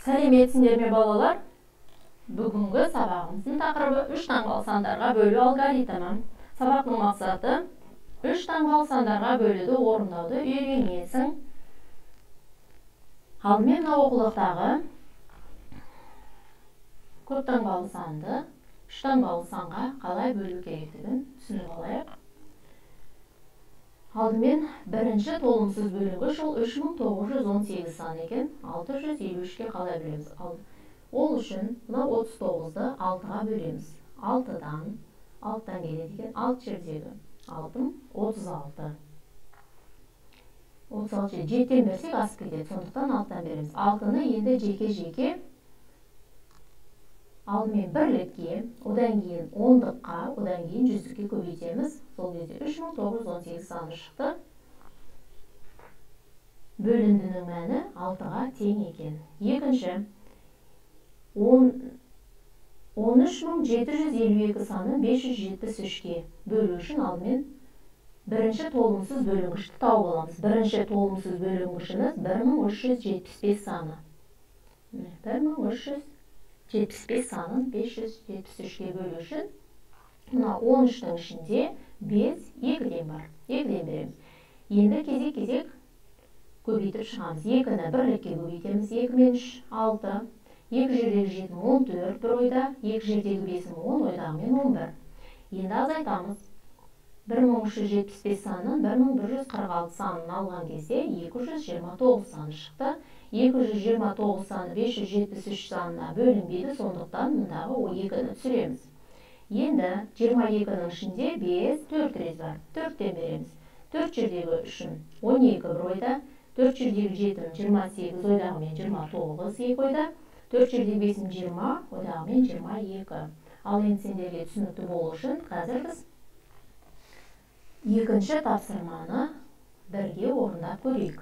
Сәлеметсіңдер ме, балалар? Бүгінгі сабағымыздың тақырыбы үш таңбалы сандарға бөлу алгоритмі. Сабақтың мақсаты үш таңбалы сандарға бөлуді орындауды үйренесің. Алдымен мына оқулықтағы көп таңбалы санды үш таңбалы санға қалай бөлу керектігін түсініп алайық. Алдымен бірінші толымсыз бөлінгіш ол 3918 сан екен. 653-ке қалай бөлеміз? Ол үшін мына 39-ды 6-ға бөлеміз. 6-дан келеді екен. 6 жердегі 6 36. 36 жетіден берсек асып кетеді. Сондықтан 6-дан береміз. 6-ны енді жеке-жеке алдымен бірлікке, одан кейін ондыққа, одан кейін жүздікке көбейтеміз. Сол кезде 3918 саны шықты. Бөліндінің мәні 6-ға тең екен. Екінші, 13752 санын 573-ке бөлу үшін алдымен бірінші толымсыз бөлінгішті тауып аламыз. Бірінші толымсыз бөлінгішіміз 1375 саны. 1375 санын 573-ке бөлу үшін мына 13-тің ішінде 5 2-ден бар. 2-ден береміз. Енді кезек-кезек көбейтіп шығамыз. 2-ні бірлікке көбейтеміз. 2 мен 3, 6. 2 жердегі 7 14 бір ойда, 2 жердегі 5 10 ойдағымен 11. Енді азайтамыз. 1375 санын 1146 санын алған кезде 229 саны шықты. 229 саны 573 санына бөлінбейді, сондықтан мұндағы 2-ні түсіреміз. Енді 22-нің ішінде 5, 4 рет бар. 4-тен береміз. 4 жердегі 3 12 бір ойда, 4 жердегі 7 28 ойдағымен 29 екі ойда, 4 жердегі 5 20 ойдағымен 22. Ал енді сендерге түсінікті болу үшін қазір біз екінші тапсырманы бірге орындап көрейік.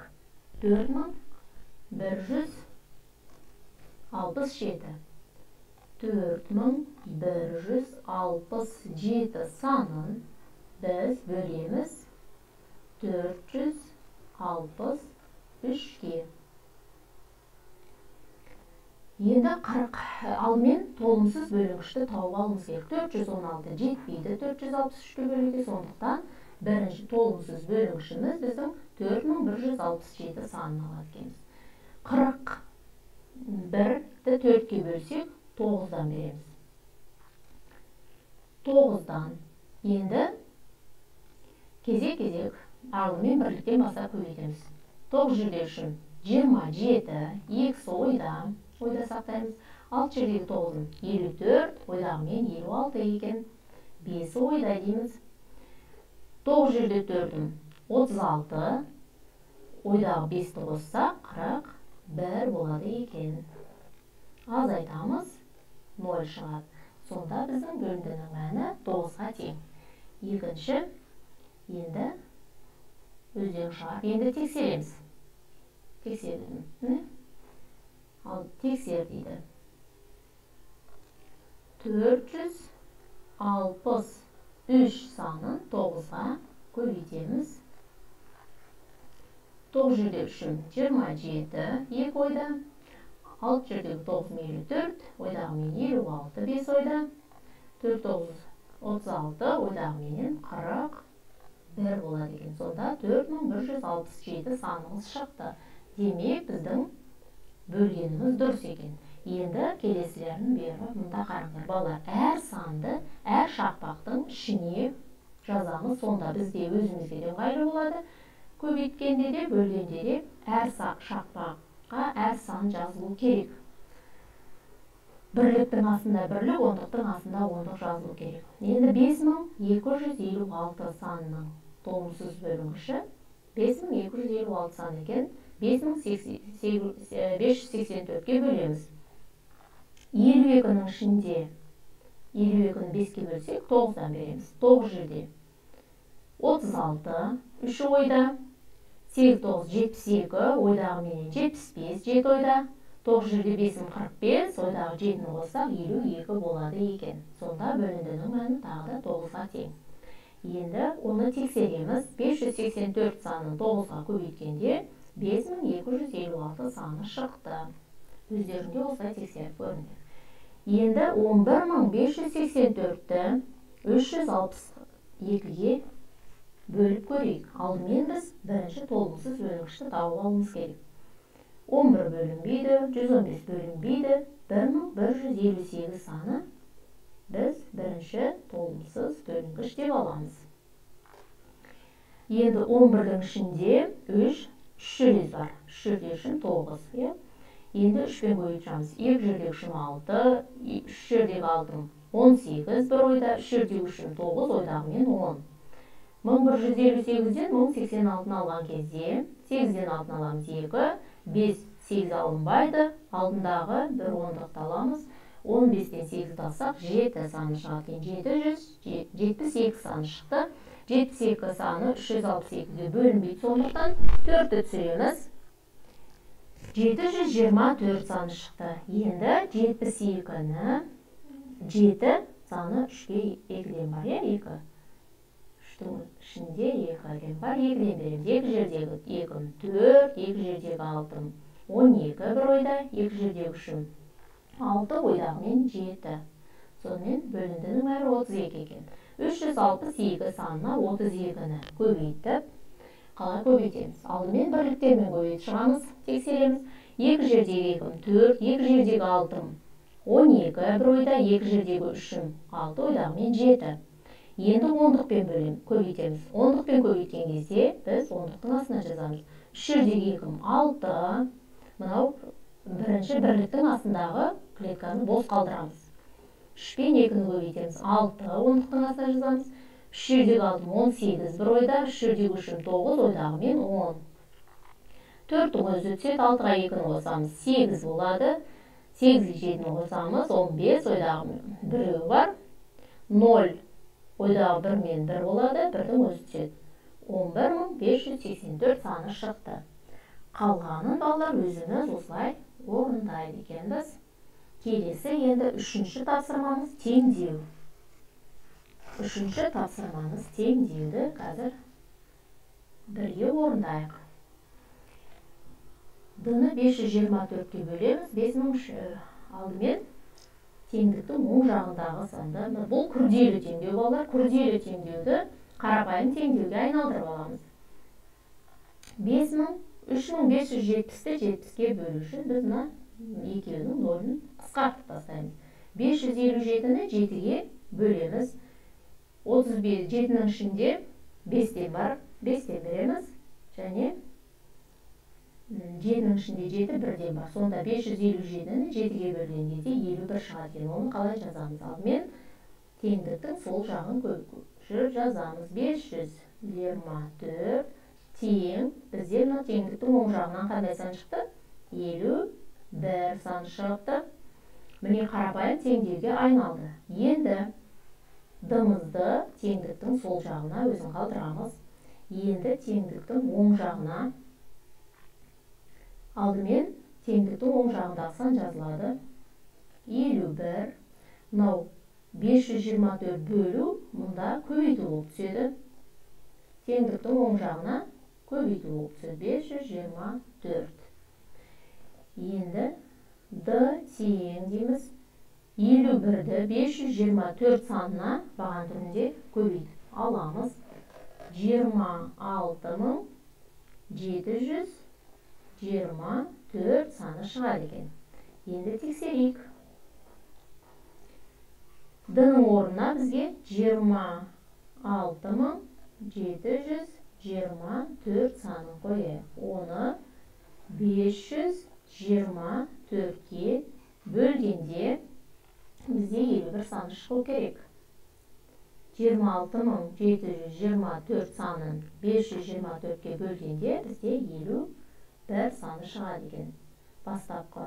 4167. 4167 санын біз бөлеміз 463-ке. Енді 40 алдымен толымсыз бөлінгішті тауып алуымыз керек. 416 жетпейді 463-ке бөлуге, сондықтан бірінші толымсыз бөлінгішіміз біздің 4167 санын алады екенбіз. 41-ді 4-ке бөлсек 9-дан береміз. 9-дан. Енді кезек-кезек алдымен бірліктен бастап көбейтеміз. 9 жерде 3 27, 2 ойда, ойда сақтаймыз. 6 жердегі 9 54, ойдағымен 56 екен. 5 ойда дейміз. 9 жерде 4 36, ойдағы 5-ті қоссақ 41 болады екен. Азайтамыз, 0 шығады. Сонда біздің бөліндінің мәні 9-ға тең. Екінші, енді өздерің шығар. Енді тексереміз. Тексердім. Ал тексер дейді. 463 санын 9-ға көбейтеміз. 9 жерде 3 27, 2 ойда. 6 жердегі 9 54, ойдағымен 56, 5 ойда. 4 9 36, ойдағыменен 41 болады екен. Сонда 4167 санымыз шықты. Демек, біздің бөлгеніміз дұрыс екен. Енді келесілерін бері мұнда қараңдар. Балалар, әр санды, әр шақпақтың ішіне жазамыз. Сонда бізде өзімізге де ыңғайлы болады. Көбейткенде де, бөлгенде де әр шақпаққа әр сан жазылу керек. Бірліктің астында бірлік, ондықтың астында ондық жазылу керек. Енді 5256 санының толымсыз бөлінгіші 5256 сан екен. 5584-ке бөлеміз. 52-нің ішінде 52-ні 5-ке бөлсек 9-дан береміз. 9 жерде 36, 3 ойда, 8 9 72, ойдағыменен 75, 7 ойда, 9 жерде 5 45, ойдағы 7-ні қоссақ 52 болады екен. Сонда бөліндінің мәні тағы да 9-ға тең. Енді оны тексереміз. 584 санын 9-ға көбейткенде 5256 саны шықты. Өздеріңде осылай тексеріп көріңдер. Енді 11584-ті 362-ге бөліп көрейік. Алдымен біз бірінші толымсыз бөлінгішті тауып алуымыз керек. 11 бөлінбейді, 115 бөлінбейді, 1158 саны біз бірінші толымсыз бөлінгіш деп аламыз. Енді 11-дің ішінде 3 жүз бар. 3 жерде 3 9, иә? Енді 3-пен көбейтіп шығамыз. 2 жердегі 3 6, 3 жердегі 6 18 бір ойда, 3 жердегі 3 9 ойдағымен 10. 1158-ден 1086-ны алған кезде 8-ден 6-ны аламыз 2, 5, 8 алынбайды, алдындағы бір ондықты аламыз. 15-тен 8-ді алсақ, 7 саны шығады екен. 772 саны шықты. 72 саны 362-ге бөлінбейді, сондықтан 4-ті түсіреміз. 724 саны шықты. Енді 72-ні 7 саны 3-ке 2-ден бар, иә, 2. 3-тің ішінде 2-ден бар, 2-ден береміз. 2 жердегі 2 4, 2 жердегі 6 12 бір ойда, 2 жердегі 3 6 ойдағымен 7. Сонымен бөліндінің бәрі 32 екен. 362 санына 32-ні көбейтіп, қалай көбейтеміз? Алдымен бірліктермен көбейтіп шығамыз, тексереміз. 2 жердегі 2 4, 2 жердегі 6 12 бір ойда, 2 жердегі 3 6 ойдағымен 7. Енді ондықпен көбейтеміз. Ондықпен көбейткен кезде біз ондықтың астына жазамыз. 3 жердегі 2 6, мынау бірінші бірліктің астындағы клетканы бос қалдырамыз. 3 пен 2-ні көбейтеміз. 6 ондықтың астына жазамыз. 3 жердегі 6 18 бір ойда, 3 жердегі 3 9 ойдағымен 10. 4-тің өзі түседі, 6-ға 2-ні қосамыз, 8 болады. 8-ге 7-ні қосамыз, 15 ойдағымен біреу бар. 0 ойдағы 1 мен 1 болады, 1-дің өзі түседі. 11584 саны шықты. Қалғанын балалар өзіміз осылай орындайды екенбіз. Келесі енді үшінші тапсырмамыз теңдеу. Үшінші тапсырмамыз теңдеуді қазір бірге орындайық. Д-ны 524-ке бөлеміз. 5000 алдымен теңдіктің оң жағындағы санды. Бұл күрделі теңдеу балалар. Күрделі теңдеуді қарапайым теңдеуге айналдырып аламыз. 3570-ті 70-ке бөлу үшін біз мына екеуінің нөлін қысқартып тастаймыз. 557-ні 7-ге бөлеміз. 35, 7-нің ішінде 5-тен бар, 5-тен береміз. Және 7-нің ішінде 7 1-ден бар. Сонда 557-ні 7-ге бөлген кезде 51 шығады екен. Оны қалай жазамыз? Алдымен теңдіктің сол жағын көшіріп жазамыз. 524 тең, бізде мына теңдіктің оң жағынан қандай сан шықты? 51 сан шығыпты. Міне қарапайым теңдеуге айналды. Енді д-мызды теңдіктің сол жағына өзін қалдырамыз. Енді теңдіктің оң жағына алдымен теңдіктің оң жағындағы сан жазылады. 51. Мынау 524 бөлу мұнда көбейту болып түседі. Теңдіктің оң жағына көбейту болып түседі. 524. Енді д тең дейміз. 51-ді 524 санына баған түрінде көбейтіп аламыз. 26724 саны шығады екен. Енді тексерейік. Д-ның орнына бізге 26724 санын қояйық. Оны 524-ке бөлгенде бізде 51 саны шығу керек. 26724 санын 524-ке бөлгенде бізде 51 саны шығады екен. Бастапқы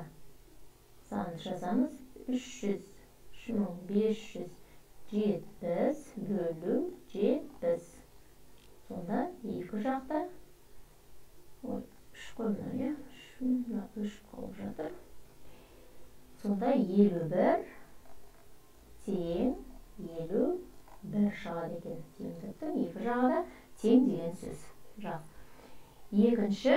санын жазамыз. 3570 бөлу 70. Сонда екі жақта ой, үш қой мынау, иә? Мына үш қалып жатыр. Сонда 51 тең 51 шығады екен. Теңдіктің екі жағы да тең деген сөз. Жақ. Екінші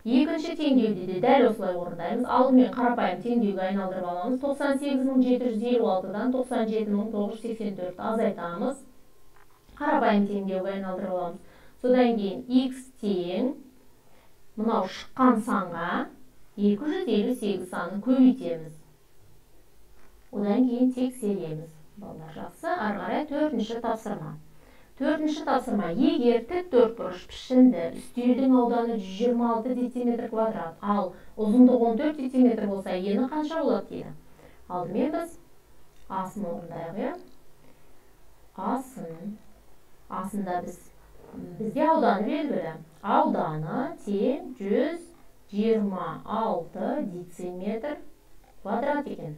Екінші теңдеуді де дәл осылай орындаймыз. Алдымен қарапайым теңдеуге айналдырып аламыз. 98756-дан 97984 азайтамыз. Қарапайым теңдеуге айналдырып аламыз. Содан кейін x тең мынау шыққан санға 258 санын көбейтеміз. Одан кейін тексереміз. Балалар, жақсы. Ары қарай төртінші тапсырма. Төртінші тапсырма. Егер тік төртбұрыш пішінді үстелдің ауданы 126 дециметр квадрат, ал ұзындығы 14 дециметр болса, ені қанша болады дейді. Алдымен біз асын орындайық, иә? Асын. Асында бізде ауданы белгілі. Ауданы тең 126 дециметр квадрат екен.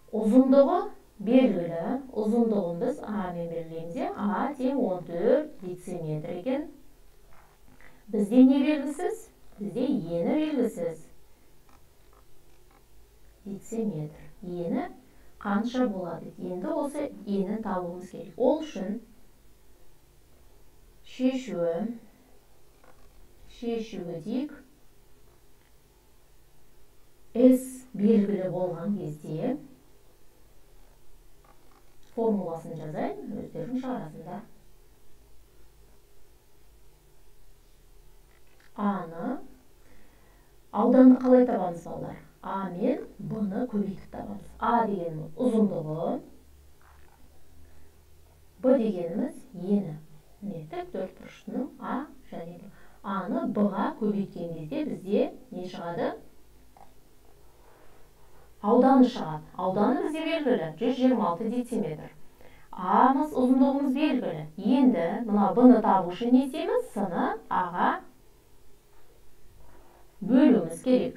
Ұзындығы белгілі. Ұзындығын біз А мен белгілейміз, иә? А тең 14 дециметр екен. Бізде не белгісіз? Бізде ені белгісіз. Дециметр. Ені қанша болады? Енді осы енін табуымыз керек. Ол үшін шешуі дейік. S белгілі болған кезде формуласын жазайын, өздерің шығарасыңдар. А-ны ауданды қалай табамыз, балалар? А мен Б-ны көбейтіп табамыз. А дегеніміз ұзындығы, Б дегеніміз ені. Міне, тік төртбұрыштың А және Б. А-ны Б-ға көбейткен кезде бізде не шығады? Ауданы шығады. Ауданы бізге белгілі, 126 дециметр. А-мыз ұзындығымыз белгілі. Енді мына Б-ны табу үшін не істейміз? С-ны А-ға бөлуіміз керек.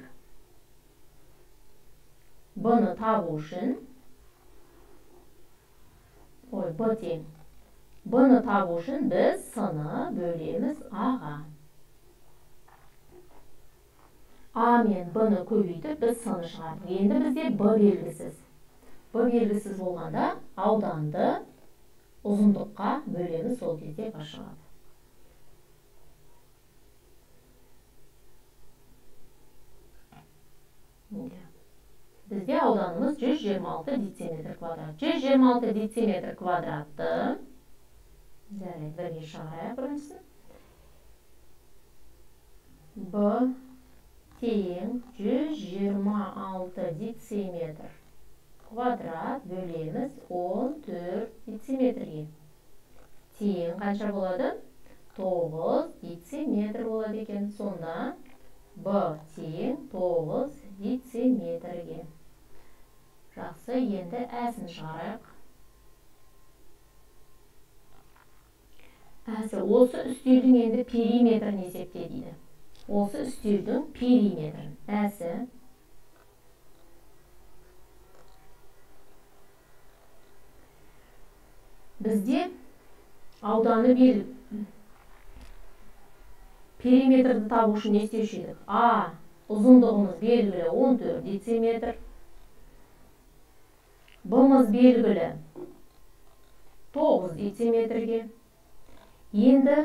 Б-ны табу үшін, ой, Б тең. Б-ны табу үшін біз С-ны бөлеміз А-ға. А мен Б-ны көбейтіп, біз С-ны шығардық. Енді бізде Б белгісіз. Б белгісіз болғанда ауданды ұзындыққа бөлеміз, сол кезде Б шығады. Бізде ауданымыз 126 дециметр квадрат. 126 дециметр квадратты, жарайды, бірге шығарайық біріншісін. Б тең 126 дециметр квадрат бөлеміз 14 дециметрге. Тең қанша болады? 9 дециметр болады екен. Сонда Б тең 9 дециметрге. Жақсы, енді әсін шығарайық. Әсі, осы үстелдің енді периметрін есепте дейді. Осы үстелдің периметрін. Әсі. Бізде ауданы белгілі. Периметрді табу үшін не істеуші едік? А ұзындығымыз белгілі 14 дециметр. Б-мыз белгілі 9 дециметрге. Енді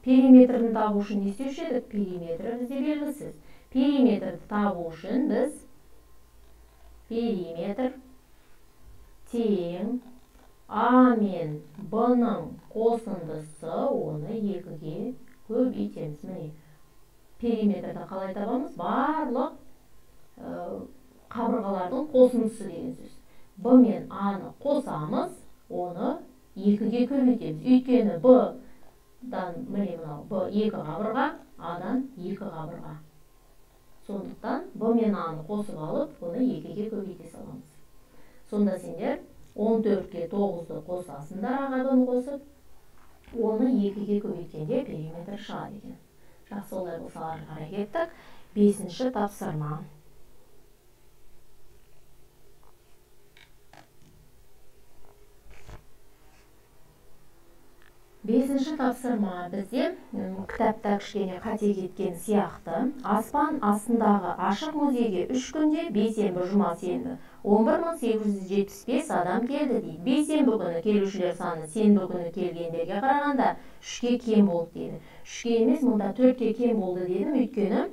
периметрін табу үшін не істеуші едік? Периметрі бізде белгісіз. Периметрді табу үшін біз периметр тең А мен Б-ның қосындысы, оны 2-ге көбейтеміз. Міне, периметрді қалай табамыз? Барлық қабырғалардың қосындысы деген сөз. Б мен А-ны қосамыз, оны 2-ге көбейтеміз. Өйткені Б-дан, міне мынау, Б 2 қабырға, А-дан 2 қабырға. Сондықтан Б мен А-ны қосып алып, оны 2-ге көбейте саламыз. Сонда сендер 14-ке 9-ды қосасыңдар, А-ға Б-ны қосып, оны 2-ге көбейткенде периметр шығады екен. Жақсы, олай болса ары қарай кеттік. 5-ші тапсырма. Бесінші тапсырма бізде кітапта кішкене қате кеткен сияқты. Аспан астындағы ашық музейге 3 күнде бейсенбі, жұма, сенбі 11875 адам келді дейді. Бейсенбі күні келушілер саны сенбі күні келгендерге қарағанда 3-ке кем болды дейді. 3-ке емес, мұнда 4-ке кем болды дедім, өйткені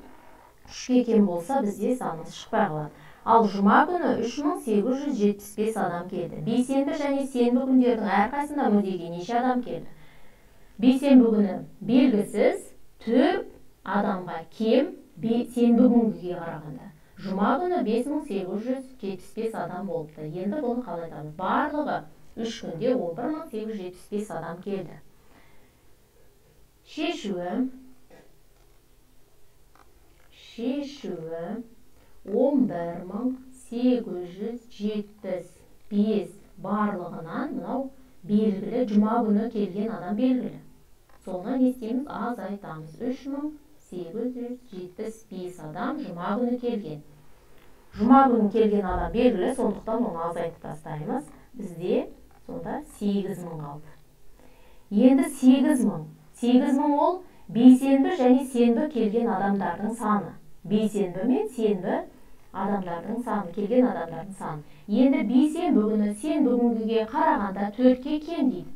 3-ке кем болса бізде санымыз шықпай қалады. Ал жұма күні 3875 адам келді. Бейсенбі және сенбі күндердің әрқайсысында музейге неше адам келді? Бейсенбі күні белгісіз 4 адамға кем сенбі күнгіге қарағанда. Жұма күні 5875 адам болыпты. Енді бұны қалай айтамыз? Барлығы 3 күнде 11875 адам келді. Шешуі 11875 барлығынан мынау белгілі жұма күні келген адам белгілі. Соны не істейміз? Азайтамыз. 3875 адам жұма күні келген. Жұма күні келген адам белгілі, сондықтан оны азайтып тастаймыз. Бізде сонда 8000 қалды. Енді 8000. 8000 ол бейсенбі және сенбі келген адамдардың саны. Бейсенбі мен сенбі адамдардың саны, келген адамдардың саны. Енді бейсенбі күні сенбі күнгіге қарағанда 4-ке кем дейді.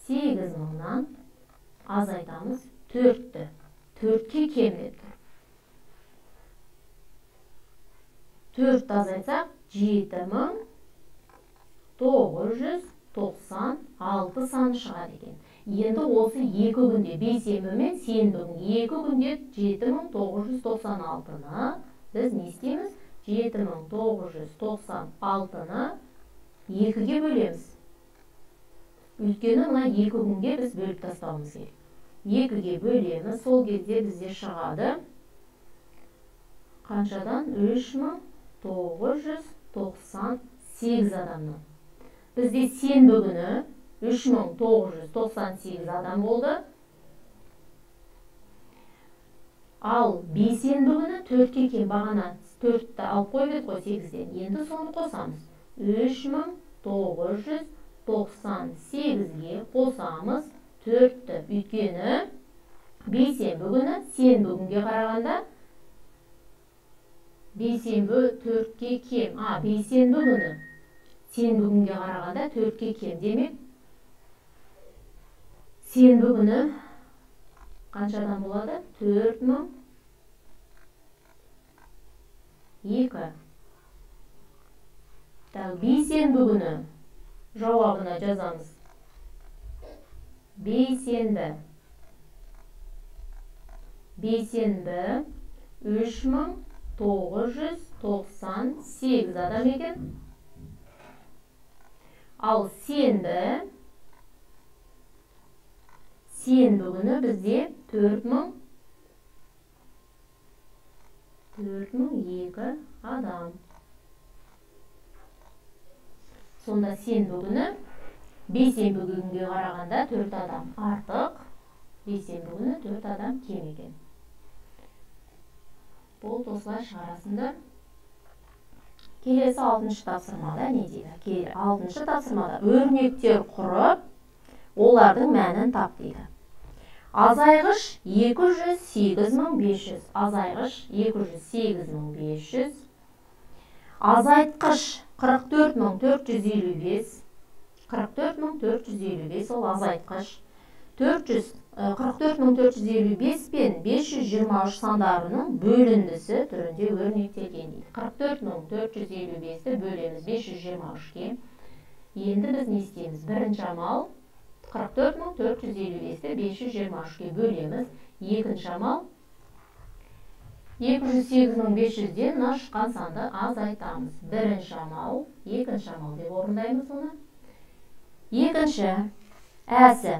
8000-нан азайтамыз 4-ті. 4-ке кем деп тұр. 4-ті азайтсақ 7996 саны шығады екен. Енді осы 2 күнде, бейсенбі мен сенбі күні 2 күнде 7996-ны біз не істейміз? 7996-ны 2-ге бөлеміз. Өйткені мына 2 күнге біз бөліп тастауымыз керек. 2-ге бөлеміз, сол кезде бізде шығады қаншадан? 3998 адамнан. Бізде сенбі күні 3998 адам болды. Ал бейсенбі күні 4-ке кем, бағана 4-ті алып қойып едік қой 8-ден. Енді соны қосамыз. 3998-ге қосамыз 4-ті. Өйткені бейсенбі күні сенбі күнге қарағанда бейсенбі 4-ке кем. Бейсенбі күні сенбі күнге қарағанда 4-ке кем. Демек, сенбі күні қаншадан болады? 4002. Так, бейсенбі күні жауабына жазамыз. Бейсенбі. Бейсенбі 3998 адам екен. Ал сенбі күні бізде 4002 адам. Сонда сенбі күні бейсенбі күнге қарағанда 4 адам артық, бейсенбі күні 4 адам кем екен. Бұл осылай шығарасыңдар. Келесі 6-шы тапсырмада не дейді? 6-шы тапсырмада өрнектер құрып, олардың мәнін тап дейді. Азайғыш 208500, азайғыш 208500, азайтқыш 44455, 44455 ол азайтқыш. 44455 пен 523 сандарының бөліндісі түрінде өрнектелген дейді. 44455-ті бөлеміз 523-ке. Енді біз не істейміз? Бірінші амал 44455-ті 523-ке бөлеміз. Екінші амал 208500-ден мына шыққан санды азайтамыз. Бірінші амал, екінші амал деп орындаймыз оны. Екінші, әсі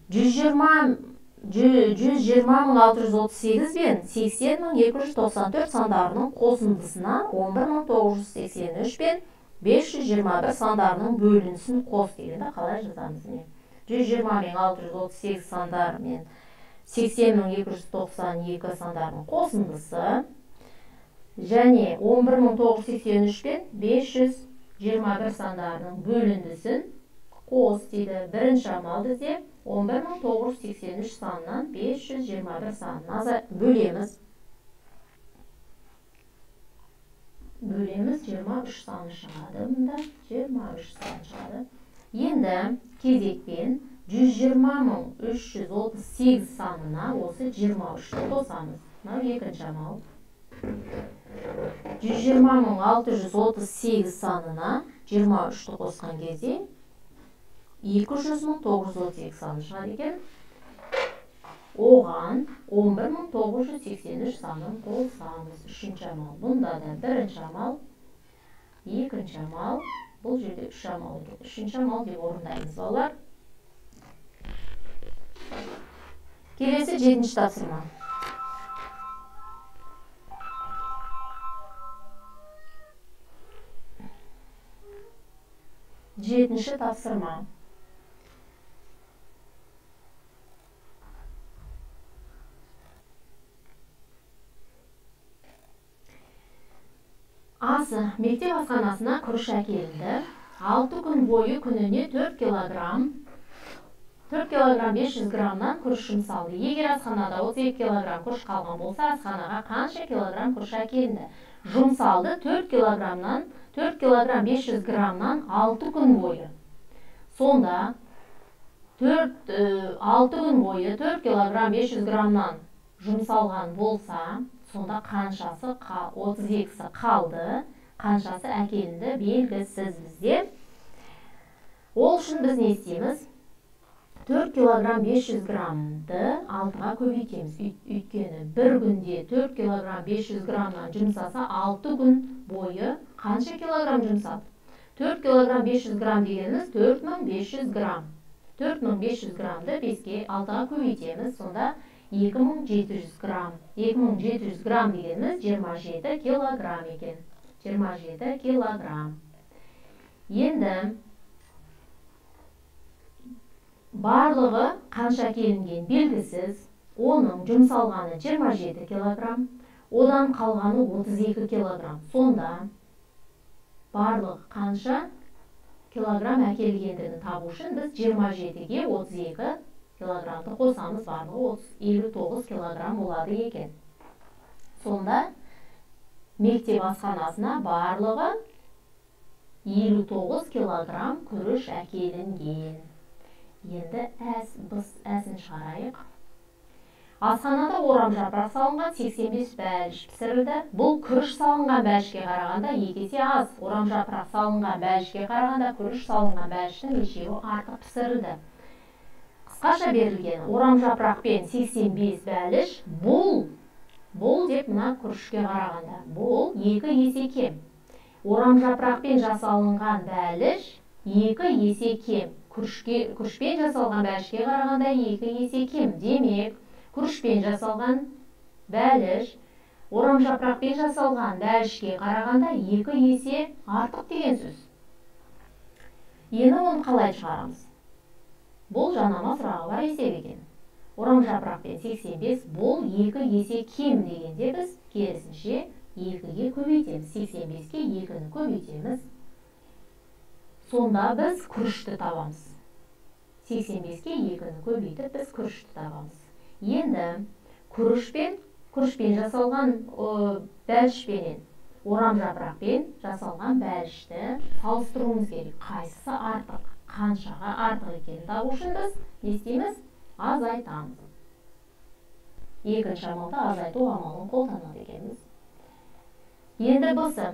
120638 пен 80294 сандарының қосындысына 11983 пен 521 сандарының бөлінісін қос дегенді қалай жазамыз? 120638 сандар мен 80292 сандарының қосындысы және 11983 пен 21 сандарының бөліндісін қос дейді. Бірінші амал бізде 11983 санынан 521 санын бөлеміз. Бөлеміз, 23 саны шығады мұнда, 23 саны шығады. Енді кезекпен 120338 санына осы 23-ті қосамыз. Мынау екінші амал. 120638 санына 23-ті қосқан кезде 200932 саны шығады екен. Оған 11983 санын қосамыз. Үшінші амал. Бұнда да бірінші амал, екінші амал, бұл жерде үш амал екен. Үшінші амал деп орындаймыз, балалар. Келесі жетінші тапсырма. Жетінші тапсырма. Асы мектеп асханасына күріш әкелінді. 6 күн бойы күніне 4 килограмм 500 граммнан күріш жұмсалды. Егер асханада 32 килограмм күріш қалған болса, асханаға қанша килограмм күріш әкелінді? Жұмсалды 4 килограмм 500 граммнан 6 күн бойы. Сонда 6 күн бойы 4 килограмм 500 граммнан жұмсалған болса, сонда қаншасы 32-сі қалды, қаншасы әкелінді белгісіз бізде. Ол үшін біз не істейміз? 4 килограмм 500 граммды 6-ға көбейтеміз. Өйткені бір күнде 4 килограмм 500 граммнан жұмсаса, 6 күн бойы қанша килограмм жұмсады? 4 килограмм 500 грамм дегеніміз 4500 грамм. 4500 граммды 5-ке 6-ға көбейтеміз, сонда 2700 грамм. 2700 грамм дегеніміз 27 килограмм екен. 27 килограмм. Енді барлығы қанша келінген белгісіз, оның жұмсалғаны 27 килограмм, одан қалғаны 32 килограмм. Сонда барлығы қанша килограмм әкелгендігін табу үшін біз 27-ге 32 килограммды қосамыз, барлығы 59 килограмм болады екен. Сонда мектеп асханасына барлығы 59 килограмм күріш әкелінген. Енді әсін шығарайық. Асханада орам жапырақ салынған 85 бәліш пісірілді. Бұл күріш салынған бәлішке қарағанда 2 есе аз. Орам жапырақ салынған бәлішке қарағанда күріш салынған бәліштің нешеуі артық пісірілді. Қысқаша берілген орам жапырақпен 85 бәліш бұл деп мына күрішке қарағанда бұл 2 есе кем. Орам жапырақпен жасалынған бәліш 2 есе кем. Күрішпен жасалған бәлішке қарағанда 2 есе кем. Демек, күрішпен жасалған бәліш орам жапырақпен жасалған бәлішке қарағанда 2 есе артық деген сөз. Енді оны қалай шығарамыз? Бұл жанама сұрағы бар есеп екен. Орам жапырақпен 85 бұл 2 есе кем дегенде біз керісінше 2-ге көбейтеміз. 85-ке 2-ні көбейтеміз. Сонда біз күрішті табамыз. 85-ке 2-ні көбейтіп біз күрішті табамыз. Енді күрішпен жасалған бәлішпенен орам жапырақпен жасалған бәлішті салыстыруымыз керек. Қайсысы артық, қаншаға артық екенін табу үшін біз не істейміз? Азайтамыз. Екінші амалда азайту амалын қолданады екенбіз. Енді бұсы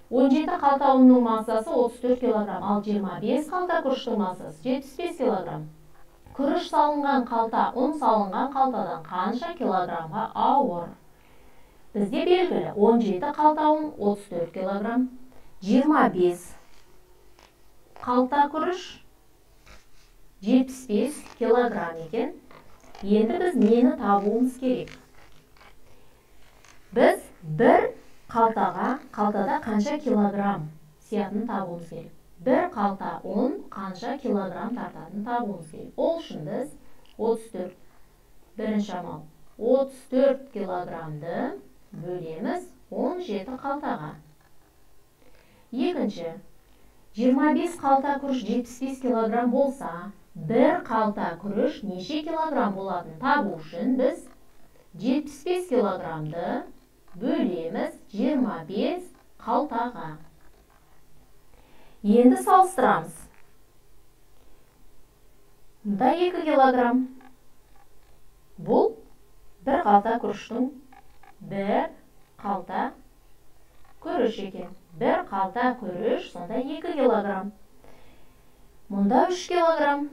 17 қалта ұнның массасы 34 килограмм, ал 25 қалта күріштің массасы 75 килограмм. Күріш салынған қалта ұн салынған қалтадан қанша килограммға ауыр? Бізде белгілі 17 қалта ұн 34 килограмм, 25 қалта күріш 75 килограмм екен. Енді біз нені табуымыз керек? Біз бір қалтада қанша килограмм сиятынын табуымыз керек. Бір қалта ұн қанша килограмм тартатынын табуымыз керек. Ол үшін біз 34, бірінші амал, 34 килограммды бөлеміз 17 қалтаға. Екінші, 25 қалта күріш 75 килограмм болса, бір қалта күріш неше килограмм болатын табу үшін біз 75 килограммды бөлеміз 25 қалтаға. Енді салыстырамыз. Мұнда 2 килограмм. Бұл бір қалта күріштің бір қалта күріш екен. Бір қалта күріш сонда 2 килограмм. Мұнда 3 килограмм.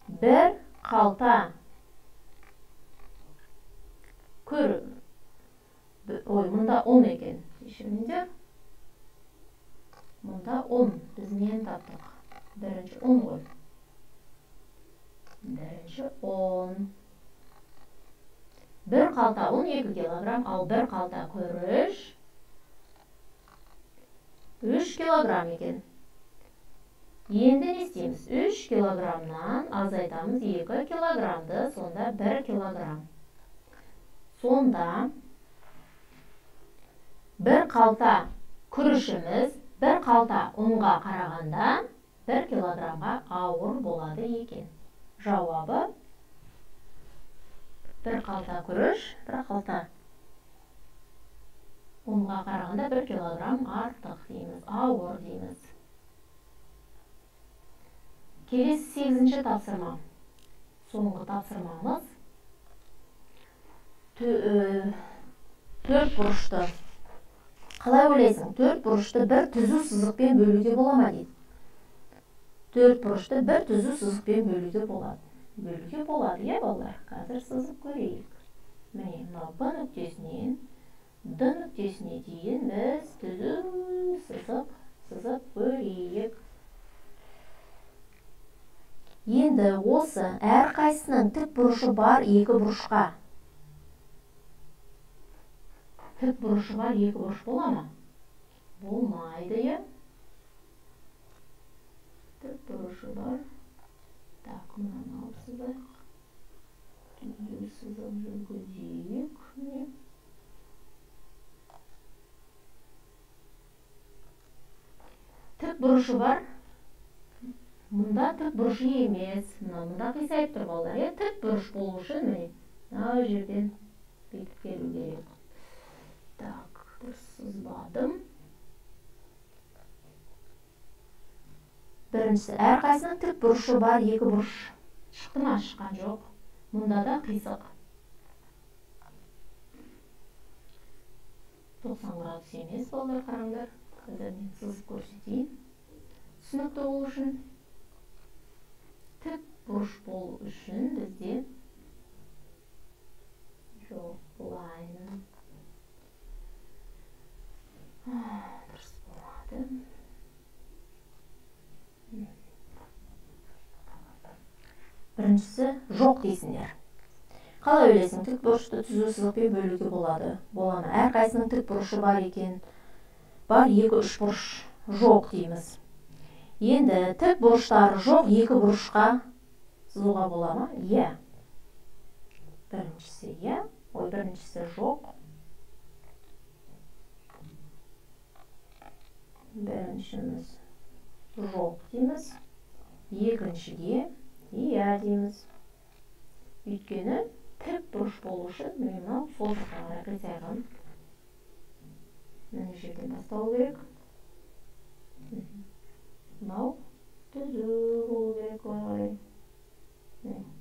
Бір қалта күріш. Ой, мұнда 10 екен. Кешіріңдер. Мұнда 10. Біз нені таптық? Бірінші 10 ғой. Бірінші 10. Бір қалта ұн 2 килограмм, ал бір қалта күріш 3 килограмм екен. Енді не істейміз? 3 килограммнан азайтамыз 2 килограммды, сонда 1 килограмм. Сонда бір қалта күрішіміз бір қалта ұнға қарағанда 1 килограммға ауыр болады екен. Жауабы бір қалта күріш, бір қалта ұнға қарағанда 1 килограмм артық дейміз, ауыр дейміз. Келесі 8-ші тапсырма. Соңғы тапсырмамыз. Төрт бұрышты. Қалай ойлайсың? Төрт бұрышты бір түзу сызықпен бөлуге бола ма дейді. Төрт бұрышты бір түзу сызықпен бөлуге болады. Бөлуге болады, иә, балалар? Қазір сызып көрейік. Міне, мынау Б нүктесінен Д нүктесіне дейін біз түзу сызық сызып көрейік. Енді осы әрқайсысының тік бұрышы бар екі бұрышқа. Тік бұрышы бар екі бұрыш бола ма? Болмайды, иә? Тік бұрышы бар. Так, мынаны алып сызайық. Түзу сызық жүргізейік. Міне. Тік бұрышы бар. Мұнда тік бұрышы емес. Мына мұнда қисайып тұр балалар, иә? Тік бұрыш болу үшін міне мына жерден бүйтіп келу керек. Так, дұрыс сызбадым. Біріншісі, әрқайсысының тік бұрышы бар екі бұрыш. Шықты ма? Шыққан жоқ. Мұнда да қисық. 90 градус емес, балалар, қараңдар. Қазір мен сызып көрсетейін. Түсінікті болу үшін. Тік бұрыш болу үшін бізде жоқ, былайынан. Дұрыс болады. Біріншісі жоқ дейсіңдер. Қалай ойлайсың, тік бұрышты түзу сызықпен бөлуге болады? Бола ма? Әрқайсысының тік бұрышы бар екен. Бар екі үш бұрыш жоқ дейміз. Енді тік бұрыштары жоқ екі бұрышқа сызуға бола ма? Иә. Біріншісі иә, ой, біріншісі жоқ. Біріншіміз жоқ дейміз. Екіншіге иә дейміз. Өйткені тік бұрыш болу үшін міне мынау сол жаққа қарай қисайған мына жерден басталу керек. Мынау түзу болу керек былай қарай.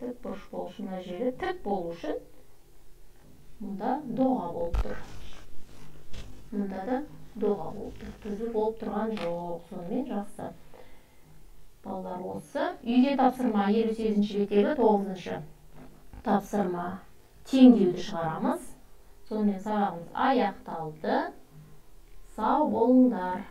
Тік бұрыш болу үшін мына жерде тік болу үшін мұнда доға болып тұр. Мұнда да доға болып тұр. Түзу болып тұрған жоқ. Сонымен жақсы. Балалар, осы үйге тапсырма 58-ші беттегі 9-шы тапсырма теңдеуді шығарамыз. Сонымен сабағымыз аяқталды. Сау болыңдар.